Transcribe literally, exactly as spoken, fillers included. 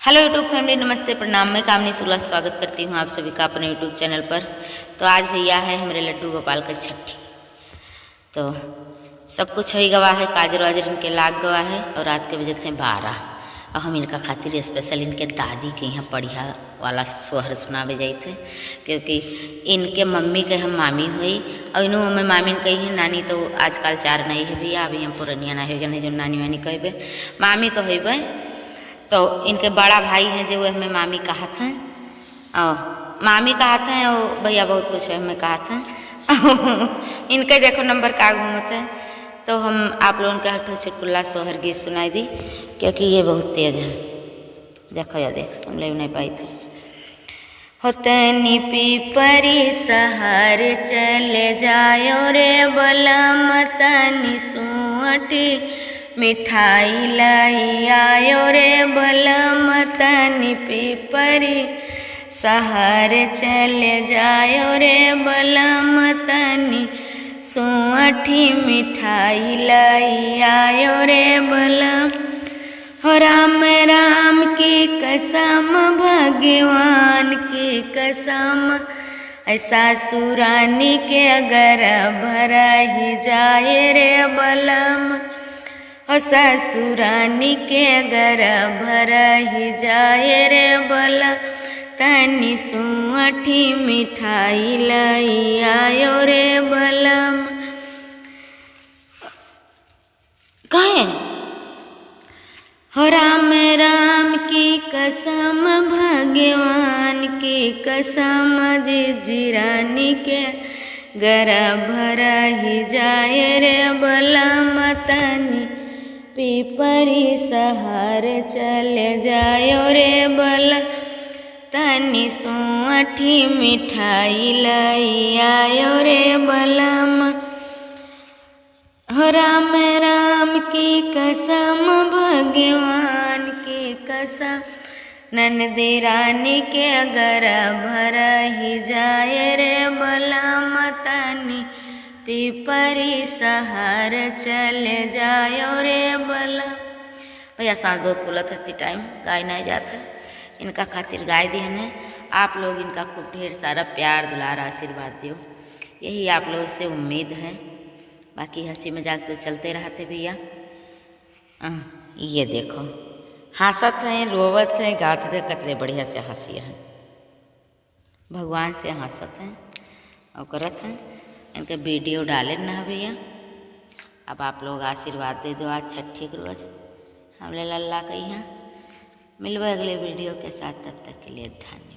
Hello YouTube family, नमस्ते, प्रणाम। मैं कामिनी शुक्ला स्वागत करती हूँ आप सभी का अपने YouTube channel पर। तो आज भैया है हमरे लड्डू गोपाल का छठी। तो सब कुछ होइ गवा है, काजर वाजर इनके लाग गवा है और रात के बजत हैं बारह। और हम इनका खातिर special इनके दादी के यहाँ बढ़िया वाला सोहर सुनावे जाइत है, क्योंकि इनके मम्मी के हम मामी होई और इनू हमें मामी कही है नानी, तो आजकल चार नहीं है भैया, अभी हम पुरनिया ना होइगा, नहीं जो नानी वानी कहबे, मामी कहबे। तो इनके बड़ा भाई हैं जो हमें मामी कहत हैं, और मामी कहत हैं, और भैया बहुत कुछ है हमें कहत हैं। इनके देखो नंबर का घूमत है। तो हम आप लोगन के हठो चुटकुला सोहर गीत सुनाई दी, क्योंकि ये बहुत तेज है। देखो या देख, तुम ले नहीं पाई थे। हो तनी पीपरी सहर चले जायो रे बलम, तनी सूंठी मिठाई लाई आयो रे बलम, तनी पीपरी सहर चले जायो रे बलम, तनी सूंठी मिठाई लाई आयो रे बलम। हो राम राम की कसम, भगवान की कसम, ऐ सासुरानी के अगर भरही जाए रे बलम। हो ससुरानी के अगर भरही जाए रे बलम, तनी सूंठी मिठाई लाई आयो रे बलम। काहे? हो राम राम की कसम, भगवान की कसम, जिज्जी रानी के अगर भरही जाए रे बलम, तनी पीपरी सहर चले जायो रे बलम, तनी सूंठी मिठाई लाई आयो रे बलम। हो राम राम की कसम, भगवान की कसम, ननदी रानी के अगर भरही जाए रे बलम, तनी पीपरी सहर चले जायो रे बलम। भैया, साँस बहुत फूलत है, इतनी टाइम गाय नहीं जात है, इनका खातिर गाय दिहन है। आप लोग इनका खूब ढेर सारा प्यार, दुलार, आशीर्वाद दियो, यही आप लोग से उम्मीद है। बाकी हँसी मजाक तो चलते रहते भैया। अह, ये देखो, हँसत हैं, रोवत हैं, गात हैं, कतरे बढ़िया से हँसी है। भगवान से हँसत हैं और करत हैं। इनके video डाले ना भैया। अब आप लोग आशीर्वाद दे दो आज छठी के रोज हमरे लल्ला के यहाँ। मिलबे अगले video के साथ, तब तक के लिए धन्यवाद।